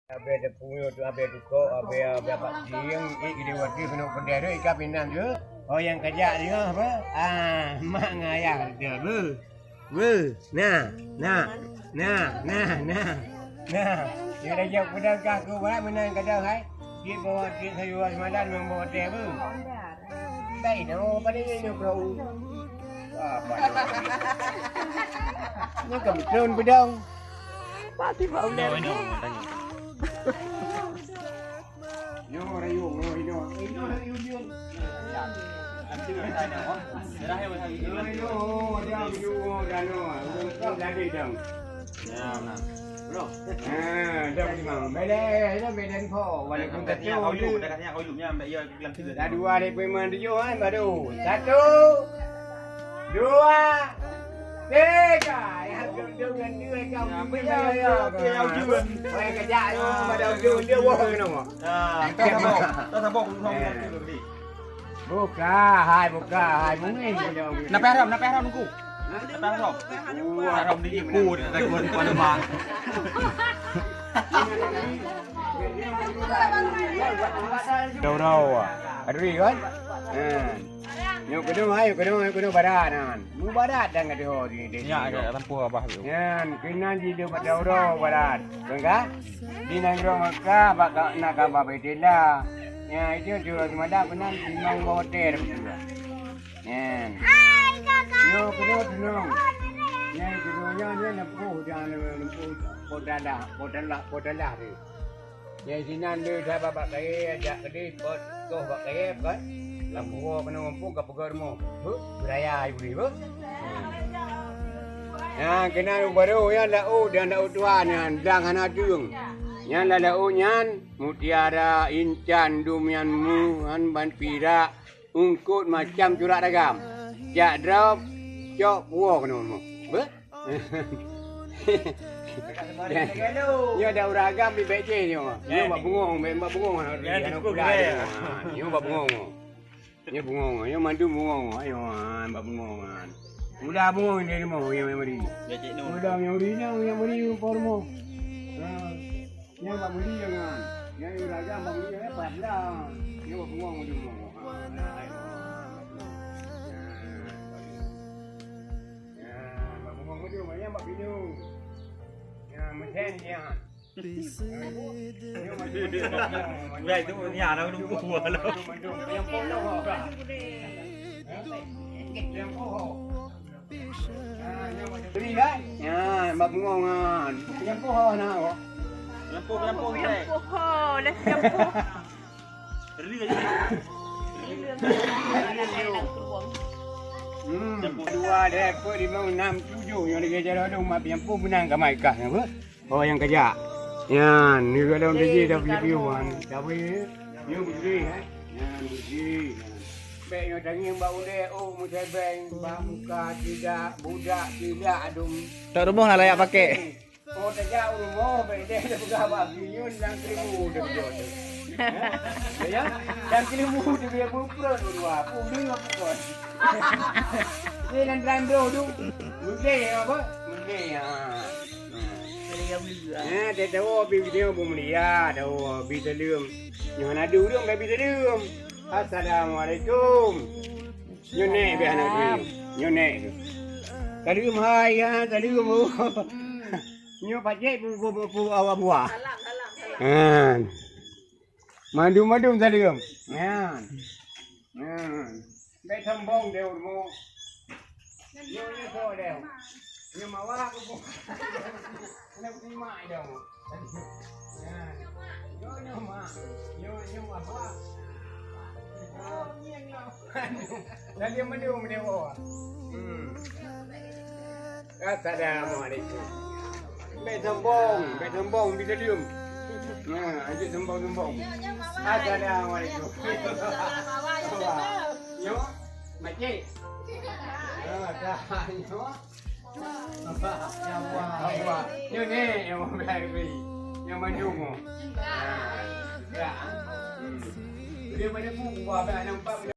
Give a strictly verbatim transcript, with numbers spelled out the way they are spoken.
Abéh teupeue tu, abéh tukok, abéh, abéh bak sieng, eh, ide waktu keunoe peudeh tu, ikan pindang tu. Oh, nyang kajak tu, apa? Ah, mak ngon ayah tu, bu. Bu. Nah, nah, nah, nah, nah. Nah, dia dah jawab peudang kah aku, buat menang kadang, hai. Cit bawa cit sayur semalam, membawa teh, bu. Baik, nama pada dia, dia perahu. Apa dia? Ni kan betul pedang. Pasti bau dah. Nyoe rayeuk, nyoe inong. Inong rayeuk, inong. Nyoe, nyoe, dia rayeuk, inong, inong. Ureueng tua jadi dong. Ya, nah. Bro. Ha, dah memang. Bela, dah bela info. Walaupun tak tahu. Dah dua hari pun memang tujuh kan baru. Satu. Dua, tiga. Ya, duduk dan dua kau. Ya, ya, ya, ya, ya. Wah, kejak tu, pada ujung dia, wah, kena, wah. Ah, tak sabar. Tak sabar, aku sama Eh. Nanti dulu, Dik. Buka, hai, buka, hai, mungkin. Nak paham, nak paham, Nungku. Hah? Nak paham. Wah, paham di ibu, dia tak kuat kepala mak. Rau-rau, ah. Adri, kan? Eh. Nyoe keunoe, hai, keunoe, keunoe barat nyan. Mubarat dan ka teuho di, di, Ya, di. Agak tempuh abah tu. Nyan, keunan jideuh bak daurah barat. Kan ka? Di nanggroe Mekah, bak ka, na kaba Baitullah. Nyan, itu surah seumadan keunan imam hotel beutôi. Nyan. Nyoe keunoe tunong. Nyan, keunoe nyan, nyan nempuh dan nempuh potalah, potalah, potalah tu. Nyang sinan le saban bak kayèe, jak keudeh, pot koh bak kayèe, kan? Lam puwoe keunoe muphom ka peugöt rumoh. Beuh, beuraya ibu ni, beuh. Nyan keunan barô nyan laôt dan laôt tuha nyan dang hana teueng. Nyan lam laôt nyan mutiara, intan, dum nyan mu, han ban pirak, eungkôt macam curak dagam. Jak droe, cok puwoe keunoe rumoh. Beuh? Nyoe ada ureueng agam di bèk jih nyoe. Nyoe bak bungong, bèk bak bungong. Nyoe bak bungong. Nyoe bungong, nyoe mandum bungong. Ayo, ah, bak bungong, ah. Muda bungong di rumoh, nyang mari. Muda nyang mari, nyang, nyang mari, por mo. Ah. Nyang bak meuli nyan. Nyang ureueng agam bak meuli nyan pat lah. Nyang bak bungong di rumoh. Ha, nah, ai. Nah, bak bungong di rumoh, nyang bak pineung. Nyang meusen nyan. Udah itu, ni ada nunggu lah. Nyang poh. Bri kan? Nyan, bak bungong nyan. Penyampôh awak na, kok. Penyampôh, penyampôh, Bri. Penyampôh, ho, dah penyampôh. Ri aja. Hmm, dua, dua, empat, lima, enam, tujuh. Nyang lagi jalan tu, mak penyampôh menang ka mai kah, apa? Oh, nyang kajak. Nyan, ni kalau dia dah piôh-piôh kan. Tapi, ni bersih, eh. Nyan, bersih. Bèk nyoe tangieng bak ulèe, oh, meusebeng, bak muka tidak, budak tidak, adum. Tak rumoh lah layak pakai. Oh, tajak u rumoh, bèk deh, dah peugah bak geunyun, dan kelimu, dah beujot tu. Ha? Ya? Dan kelimu, dia punya blueprint berdua. Apa dia, apa kau? Ni dan dalam bro tu. Mungkin apa? Mungkin, ha. Ha, dia tahu, bi, dia pun mulia, tahu, bi saleuem. Nyoe hana deuh ureueng, bi saleuem. Assalamualaikum. Nyoe nèk bèk hana teurimong. Nyoe nèk tu. Saleuem hai, ya, saleuem. Nyoe pajék bu, bu, bu, bu, awak buah. Salam, salam, salam. Ha. Mandum-mandum saleuem. Nyan. Nyan. Bèk sombong deh, ureueng. Nyoe, nyoe soe deh. Nyoe mawa aku pun. Kena terima dong. Nyoe, nyoe, mak. Nyoe, nyoe, mak. Oh, nyoe, nyoe. Lagi mandum deh, oh. Hmm. Assalamualaikum. Bèk sombong, bèk sombong, bisa diem. Nah, aja sombong-sombong. Assalamualaikum. Nyoe, makcik. Ah, dah, nyoe. Apa? Nyoe ni, yang mau beli. Yang mandum. Ya. Hmm. Dia pada buku, apa nampak